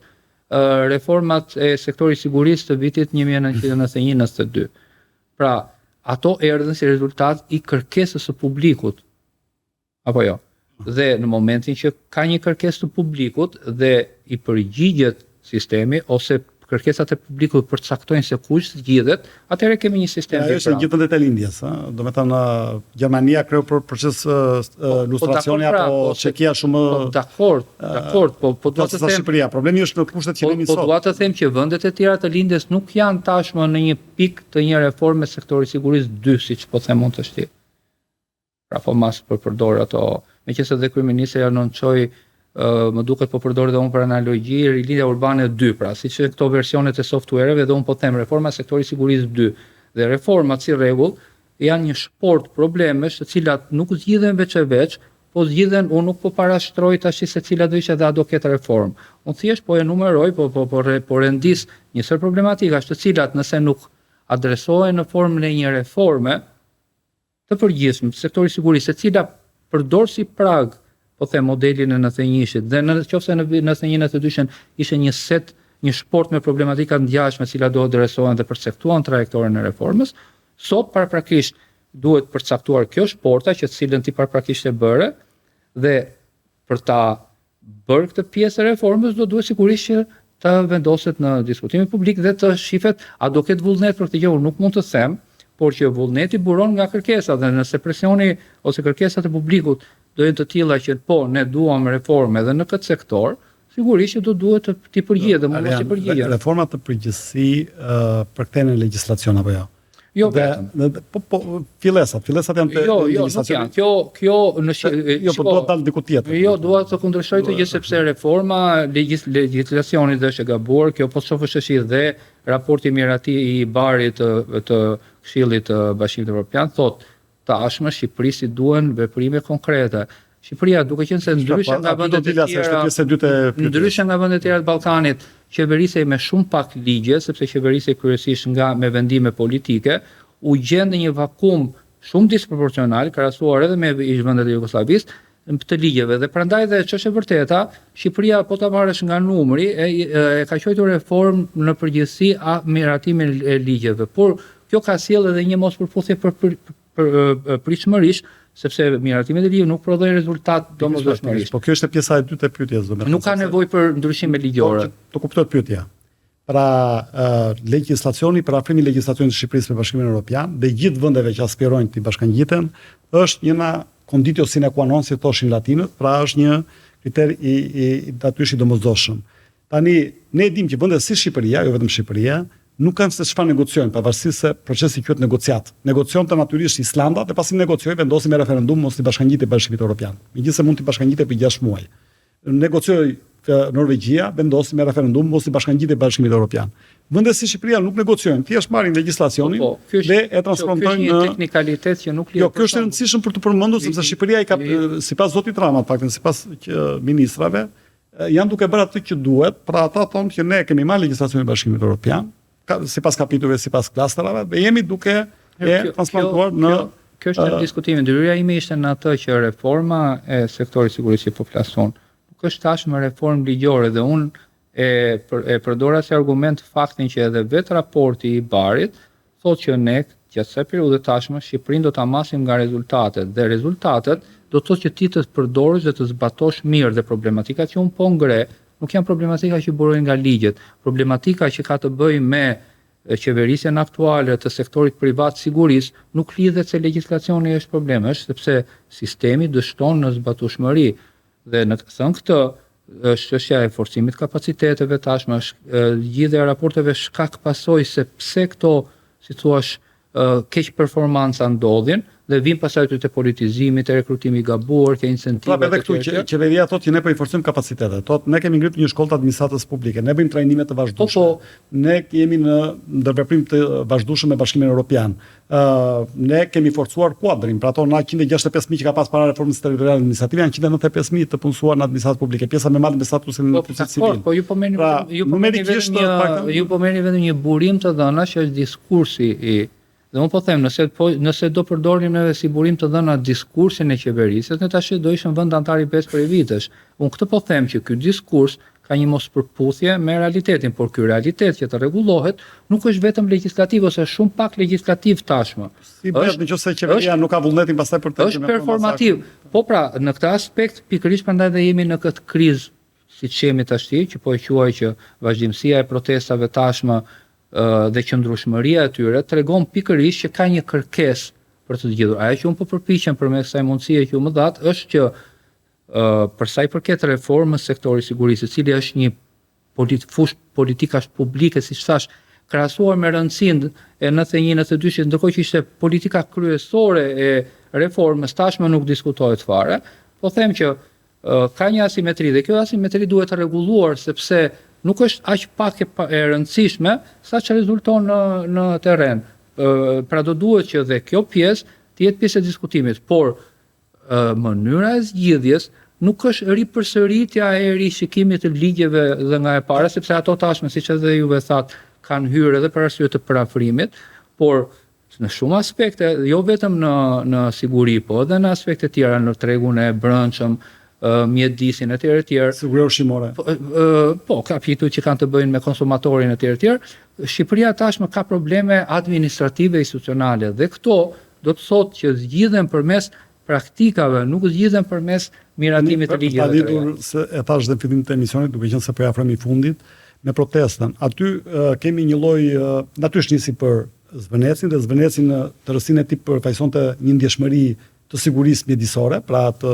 reformat e sektorit sigurisë të vitit 1991-92. Pra, ato erdhën si rezultat i kërkesës së publikut. Apo jo. Dhe në momentin që ka një kërkesë të publikut dhe i përgjigjet sistemi ose kërkesat e publikut përcaktojnë se kush zgjidhet, atëherë kemi një sistem të Është gjithë vendet e lindjes, ë, domethënë Gjermania kreu për proces po, po, lustracioni pra, apo po, Çekia shumë Po dakord, dakord, po po dua të them Shqipëria, problemi është në kushtet që po, jemi po sot. Po dua të them që vendet e tjera të lindjes nuk janë tashmë në një pikë të një reforme sektori sigurisë 2, siç po them unë tash. Pra po mas për përdor ato, meqenëse dhe kryeministri anoncoi më duket po përdor dhe unë për analogji rilindja urbane 2, pra siç janë këto versionet e softwareve dhe unë po them reforma e sektorit sigurisë 2. Dhe reformat si rregull janë një shport problemesh të cilat nuk zgjidhen veç e veç, po zgjidhen, unë nuk po parashtroj tash se cila do ishte dhe a do ketë reformë. Unë thjesht po e numëroj, po po po, po rendis një sërë problematikash të cilat nëse nuk adresohen në formën e një reforme, të përgjithshëm të sektorit sigurisë, e cila përdor si prag, po them modelin e 91-shit dhe në qoftë se në 91-92-shin ishte një set, një shport me problematika të ngjashme, të cilat do adresohen dhe përcaktuan trajektoren e reformës, sot paraprakisht duhet përcaktuar kjo shporta që të cilën ti paraprakisht e bëre dhe për ta bërë këtë pjesë të reformës do duhet sigurisht që të vendoset në diskutimin publik dhe të shifet a do ketë vullnet për këtë gjë, unë nuk mund të them, por që vullneti buron nga kërkesa dhe nëse presioni ose kërkesat e publikut do jenë të tilla që po ne duam reformë edhe në këtë sektor, sigurisht që do duhet të t'i përgjigjet dhe mund mos i përgjigjet. Reformat në përgjithësi uh, përkthehen në legjislacion apo jo? Jo vetëm. Dhe, po po fillesat, fillesat janë të jo, jo, nuk janë. Kjo kjo në jo, po dua të dal diku tjetër. Jo, dua të kundërshtoj këtë gjë sepse reforma legjis legjislacionit është e gabuar. Kjo po shohësh tash dhe raporti mirati i IBAR-it të, të Këshillit të Bashkimit Evropian thotë tashmë Shqipërisë i duhen veprime konkrete. Shqipëria duke qenë se ndryshe nga vendet e tjera, ndryshe nga vendet e tjera të Ballkanit, qeverisej me shumë pak ligje, sepse qeverisej kryesisht nga me vendime politike, u gjend në një vakum shumë disproporcional krahasuar edhe me ish vendet e Jugosllavisë të ligjeve dhe prandaj dhe ç'është e vërteta, Shqipëria po ta marrësh nga numri e, e, e ka quajtur reformë në përgjithësi a miratimin e ligjeve, por kjo ka sjellë edhe një mospërputhje për, për, për pritshmërish, sepse miratimet e ligjeve nuk prodhojnë rezultat domosdoshmërisht. Po kjo është pjesa e dytë e pyetjes, domethënë. Nuk ka nevojë për ndryshime ligjore. Po, të kuptohet pyetja. Pra, uh, legjislacioni, përafrimi i legjislacionit të Shqipërisë me Bashkimin Evropian dhe gjithë vendeve që aspirojnë të bashkangjiten, është një nga conditio sine qua non, si thoshin latinët, pra është një kriter i i, i natyrisht i domosdoshëm. Tani, ne e dimë që vende si Shqipëria, jo vetëm Shqipëria, nuk kanë se çfarë negociojnë, pavarësisht se procesi quhet negociat. Negocionte natyrisht Islanda dhe pasi negocioi vendosi me referendum mos t'i bashkangjitej Bashkimit Evropian. Megjithëse mund t'i bashkangjitej për 6 muaj. Negocioi Norvegjia, vendosi me referendum mos t'i bashkangjitej Bashkimit Evropian. Vende si Shqipëria nuk negociojnë, thjesht marrin legjislacionin po, po, dhe e transformojnë në një teknikalitet që nuk lidhet. Jo, kjo është e rëndësishëm për të përmendur sepse Shqipëria i ka sipas zotit Rama, të paktën sipas ministrave, janë duke bërë atë që duhet, pra ata thonë që ne kemi marrë legjislacionin e Bashkimit Evropian, ka, sipas kapitujve, sipas klasterave, dhe jemi duke e transplantuar në kjo, kjo është një diskutim. Ndërhyrja ime ishte në atë që reforma e sektorit sigurisë që po flas unë, nuk është tashmë reformë ligjore dhe unë e për, e përdora si argument faktin që edhe vetë raporti i IBAR-it thotë që ne gjatë kësaj periudhe tashmë Shqipërinë do ta masim nga rezultatet dhe rezultatet do të thotë që ti të përdorësh dhe të zbatosh mirë dhe problematikat që unë po ngre nuk janë problematika që burojnë nga ligjet, problematika që ka të bëjë me qeverisjen aktuale të sektorit privat sigurisë nuk lidhet se legjislacioni është problem, është sepse sistemi dështon në zbatueshmëri dhe në thënë këtë është çështja e forcimit të kapaciteteve tashmë është zgjidhja e raporteve shkak pasojë se pse këto si thua keq performanca ndodhin dhe vijnë pastaj aty te politizimi, te rekrutimi i gabuar, te incentivat. Pra edhe këtu që qeveria thotë që ne po i forcojmë kapacitetet. Thotë ne kemi ngritur një shkollë të administratës publike, ne bëjmë trajnime të vazhdueshme. Po, po. Ne jemi në ndërveprim të vazhdueshëm me Bashkimin Evropian. Ne kemi forcuar kuadrin, pra ato na 165.000 që ka pas para reformës territoriale administrative janë 195.000 të punësuar në administratë publike, pjesa më e madhe me statusin po, të civil. Po, ju po merrni pra, ju po merrni vetëm një ju po merrni vetëm një burim të dhënash që është diskursi i Dhe unë po them, nëse po nëse do përdornim neve si burim të dhëna diskursin e qeverisë, ne tash do ishim vend anëtar i BE-së prej vitesh. Unë këtë po them që ky diskurs ka një mospërputhje me realitetin, por ky realitet që të rregullohet nuk është vetëm legjislativ ose shumë pak legjislativ tashmë. Si bëhet në qoftë se qeveria nuk ka vullnetin pastaj për të Është performativ. Po pra, në këtë aspekt pikërisht prandaj dhe jemi në këtë krizë siç jemi tashti, që po e quaj që vazhdimësia e protestave tashmë dhe qëndrueshmëria e tyre tregon pikërisht që ka një kërkesë për të zgjidhur. Ajo që unë po përpiqem përmes kësaj mundësie që ju më dhatë është që për sa i përket reformës sektorit sigurisë, i cili është një polit, fushë politikash publike, siç thashë, krahasuar me rëndësinë e 91 92-shit, ndërkohë që ishte politika kryesore e reformës, tashmë nuk diskutohet fare. Po them që ka një asimetri dhe kjo asimetri duhet rregulluar sepse nuk është aq pak e, e rëndësishme sa që rezulton në në terren. Pra do duhet që dhe kjo pjesë të jetë pjesë e diskutimit, por mënyra e zgjidhjes nuk është ripërsëritja e rishikimit të ligjeve dhe nga e para, sepse ato tashmë, siç edhe juve thatë, kanë hyrë edhe për arsye të përafrimit, por në shumë aspekte, jo vetëm në në siguri, po edhe në aspekte tjera në tregun e brendshëm, mjedisin etj etj. Siguria ushqimore. Po, po kapituj që kanë të bëjnë me konsumatorin etj etj. Shqipëria tashmë ka probleme administrative institucionale dhe këto do të thotë që zgjidhen përmes praktikave, nuk zgjidhen përmes miratimit të ligjeve të reja. Pa lidhur se e thashë dhe në fillim të emisionit, duke qenë se po i afrohemi fundit, me protestën. Aty kemi një lloj natyrisht nisi për Zvërnecin dhe Zvërneci në tërësinë e tij përfaqësonte një ndjeshmëri të sigurisë mjedisore, pra atë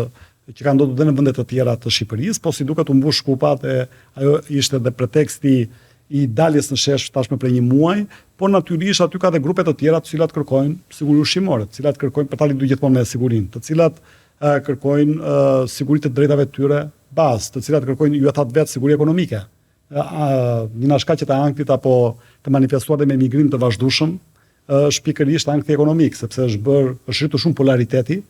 që ka ndodhur dhe në vende të tjera të Shqipërisë, po si duket u mbush kupa dhe ajo ishte dhe preteksti i daljes në shesh tashmë prej një muaj, por natyrisht aty ka dhe grupe të tjera të cilat kërkojnë siguri ushqimore, të cilat kërkojnë për ta lidhur gjithmonë me sigurinë, të cilat kërkojnë siguri të drejtave të tyre bazë, të cilat kërkojnë ju e thatë vetë siguri ekonomike. Një nga shkaqet e ankthit apo të manifestuar dhe me migrim të vazhdueshëm është pikërisht ankthi ekonomik, sepse është bërë, është rritur shumë polariteti,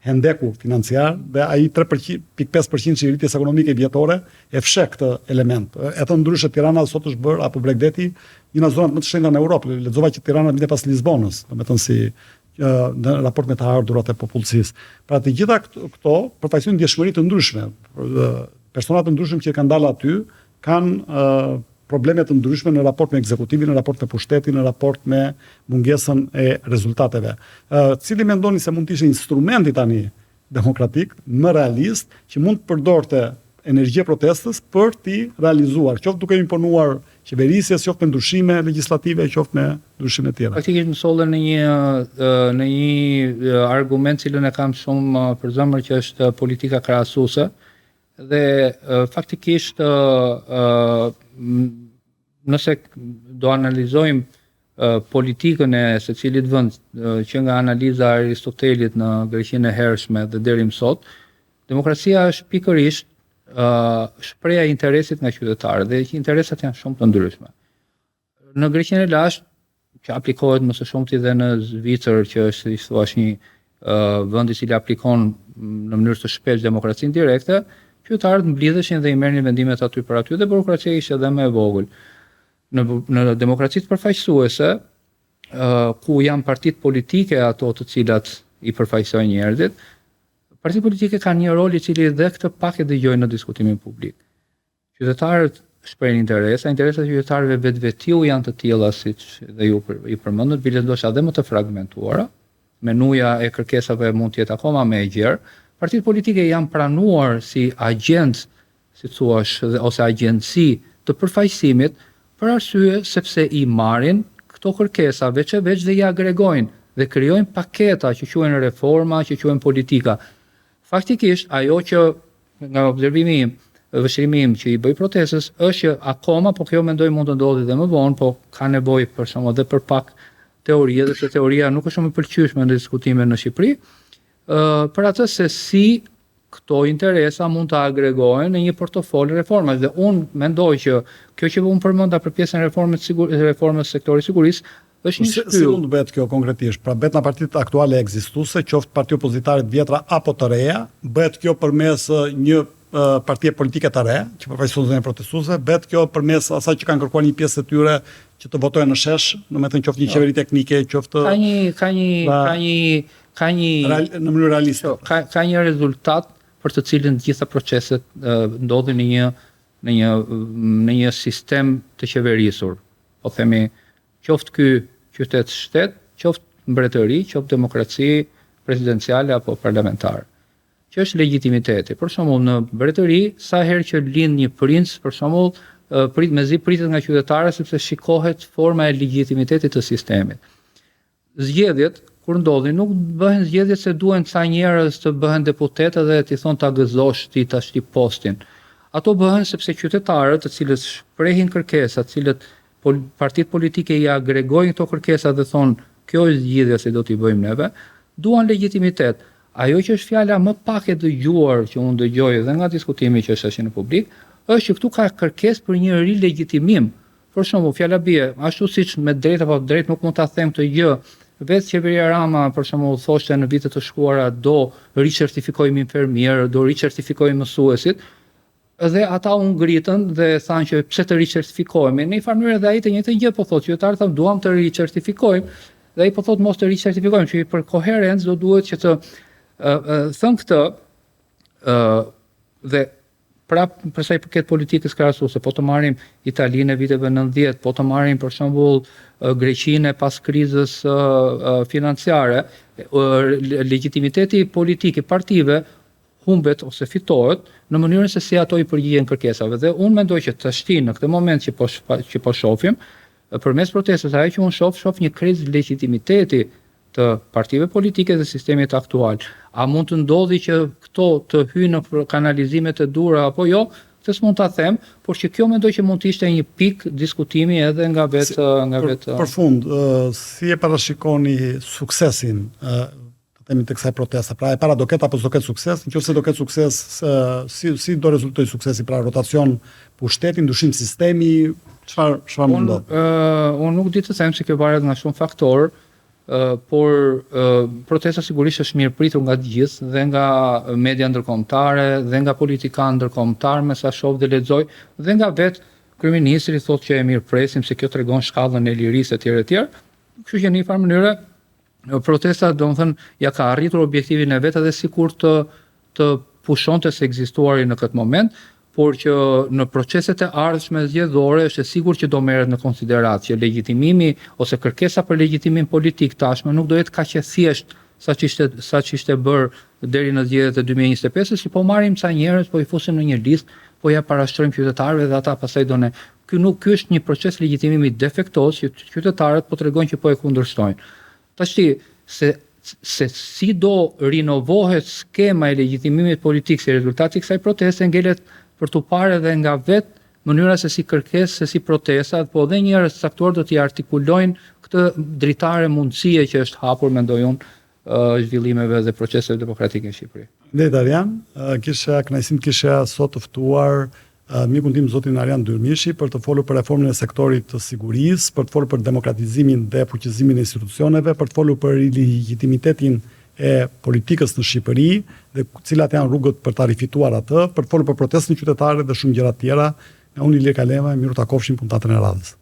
hendeku financiar dhe ai 3.5% i rritjes ekonomike vjetore e fsheh këtë element. E thënë ndryshe Tirana sot është bërë apo Bregdeti një nga zonat më të shtrenjta në Europë. Lexova që Tirana vinte pas Lisbonës, domethënë si në raport me të ardhurat e popullsisë. Pra të gjitha këto përfaqësojnë ndjeshmëri të ndryshme. Persona të ndryshëm që kanë dalë aty kanë probleme të ndryshme në raport me ekzekutivin, në raport me pushtetin, në raport me mungesën e rezultateve. Cili mendoni se mund të ishte instrumenti tani demokratik, më realist, që mund të përdorte energjinë e protestës për t'i realizuar, qoftë duke imponuar qeverisjes, qoftë me ndryshime legjislative, qoftë me ndryshime të tjera. Faktikisht më solle në një në një argument cilën e kam shumë për zemër që është politika krahasuese Dhe faktikisht nëse do analizojmë politikën e secilit vend që nga analiza e Aristotelit në Greqinë e hershme dhe deri më sot, demokracia është pikërisht shprehja e interesit nga qytetarët dhe interesat janë shumë të ndryshme. Në Greqinë e lashtë, që aplikohet më së shumti dhe në Zvicër, që është si thua një vend i cili aplikon në mënyrë të shpeshtë demokracinë direkte, qytetarët mblidheshin dhe i merrnin vendimet aty për aty dhe burokracia ishte edhe më e vogël. Në në demokracitë përfaqësuese, ku janë partitë politike ato të cilat i përfaqësojnë njerëzit, partitë politike kanë një rol i cili dhe këtë pak e dëgjojnë në diskutimin publik. Qytetarët shprehin interesa, interesat e qytetarëve vetvetiu janë të tilla siç dhe ju i përmendët, bile ndoshta edhe më të fragmentuara, menuja e kërkesave mund të jetë akoma më e gjerë. Partitë politike janë pranuar si agjent, si thuash, ose agjenci të përfaqësimit për arsye sepse i marrin këto kërkesa veç e veç dhe i agregojnë dhe krijojnë paketa që quhen reforma, që quhen politika. Faktikisht ajo që Nga observimi im, vështrimi im që i bëj protestës është që akoma, po kjo mendoj mund të ndodhi dhe më vonë, po ka nevojë për shembull edhe për pak teori, edhe pse teoria nuk është shumë e pëlqyeshme në diskutime në Shqipëri, ë për atë se si këto interesa mund të agregohen në një portofol reformash dhe unë mendoj që kjo që unë përmenda për pjesën e reformës sigur, reformës sektorit sigurisë është një shtyu. Si mund të bëhet kjo konkretisht? Pra bëhet nga partitë aktuale ekzistuese, qoftë parti opozitare të vjetra apo të reja, bëhet kjo përmes një partie politike të re, që përfaqëson zërin e protestuesve, bëhet kjo përmes asaj që kanë kërkuar një pjesë të tyre që të votojnë në shesh, domethënë qoftë një jo. qeveri teknike, qoftë ka një ka një pra, ka një ka një real, në mënyrë realiste. Jo, ka ka një rezultat për të cilin të gjitha proceset ndodhin në një në një në një sistem të qeverisur. Po themi Qoftë ky qytet shtet, qoftë mbretëri, qoftë demokraci presidenciale apo parlamentare. që është legjitimiteti. Për shembull, në mbretëri, sa herë që lind një princ, për shembull, prit mezi pritet nga qytetarët sepse shikohet forma e legjitimitetit të sistemit. Zgjedhjet kur ndodhin nuk bëhen zgjedhjet se duhen ca njerëz të bëhen deputetë dhe t'i thonë ta gëzosh ti tashti postin. Ato bëhen sepse qytetarët, të cilët shprehin kërkesa, të cilët pol, partitë politike i agregojnë këto kërkesa dhe thonë kjo është zgjidhja si do t'i bëjmë neve, duan legjitimitet. Ajo që është fjala më pak e dëgjuar që unë dëgjoj edhe nga diskutimi që është tash në publik, është që këtu ka kërkesë për një rilegjitimim. Për shembull, fjala bie, ashtu siç me drejtë apo pa drejtë nuk mund ta them këtë gjë, vetë qeveria Rama për shembull thoshte në vitet e shkuara do ricertifikojmë infermierët, do ricertifikojmë mësuesit, Dhe ata u ngritën dhe thanë që pse të ricertifikohemi. Në një farë mënyre dhe ai të njëjtën gjë po thotë, qytetarët thonë duam të ricertifikojmë dhe ai po thotë mos të ricertifikojmë, që për koherencë do duhet që të thënë këtë ë dhe prap për sa i përket politikës krahasuese, po të marrim Italinë e viteve 90, po të marrim për shembull Greqinë pas krizës financiare, legjitimiteti politik i partive humbet ose fitohet në mënyrën se si ato i përgjigjen kërkesave. Dhe unë mendoj që tashti në këtë moment që po që po shohim, përmes protestës ajo që unë shoh, shoh një krizë legjitimiteti të partive politike dhe sistemit aktual. A mund të ndodhi që këto të hyjnë në kanalizimet e duhura apo jo? Këtë s'mund ta them, por që kjo mendoj që mund të ishte një pikë diskutimi edhe nga vetë nga vetë. Për fund, si e parashikoni suksesin të themi të kësaj proteste. Pra e para do ketë apo s'do ketë sukses, nëse do ketë sukses, si si do rezultojë suksesi, pra rotacion pushteti, ndryshim sistemi, çfarë çfarë mund ndodh? Unë uh, unë nuk di të them se kjo varet nga shumë faktorë, uh, por uh, protesta sigurisht është mirëpritur nga të gjithë dhe nga media ndërkombëtare dhe nga politikanë ndërkombëtarë, me sa shoh dhe lexoj, dhe nga vetë kryeministri thotë që e mirëpresim se kjo tregon shkallën e lirisë etj etj. Kështu që në një farë mënyre protesta, domethënë, ja ka arritur objektivin e vet edhe sikur të të pushonte së ekzistuari në këtë moment, por që në proceset e ardhshme zgjedhore është e sigurt që do merret në konsideratë që legjitimimi ose kërkesa për legjitimim politik tashmë nuk do jetë kaq e thjeshtë sa ç'ishte sa ç'ishte bërë deri në zgjedhjet e 2025-ës, që po marrim ca njerëz, po i fusim në një listë, po ja parashtrojmë qytetarëve dhe ata pastaj do ne Ky nuk ky është një proces legjitimimi defektoz që qytetarët po tregojnë që po e kundërshtojnë. Tashti se se si do rinovohet skema e legjitimimit politik si rezultat i kësaj proteste ngelet për t'u parë edhe nga vetë mënyra se si kërkesë, se si protesta, po dhe njerëz të caktuar do t'i artikulojnë këtë dritare mundësie që është hapur, mendoj unë, zhvillimeve dhe proceseve demokratike në Shqipëri. Faleminderit Arjan, kisha kënaqësinë të kisha sot të ftuar mikun tim zotin Arjan Dyrmishi për të folur për reformën e sektorit të sigurisë, për të folur për demokratizimin dhe fuqizimin e institucioneve, për të folur për legjitimitetin e politikës në Shqipëri dhe cilat janë rrugët për ta rifituar atë, për të folur për protestën qytetare dhe shumë gjëra të tjera. Nga unë Ilir Kalema, mirë u takofshim puntatën e radhës.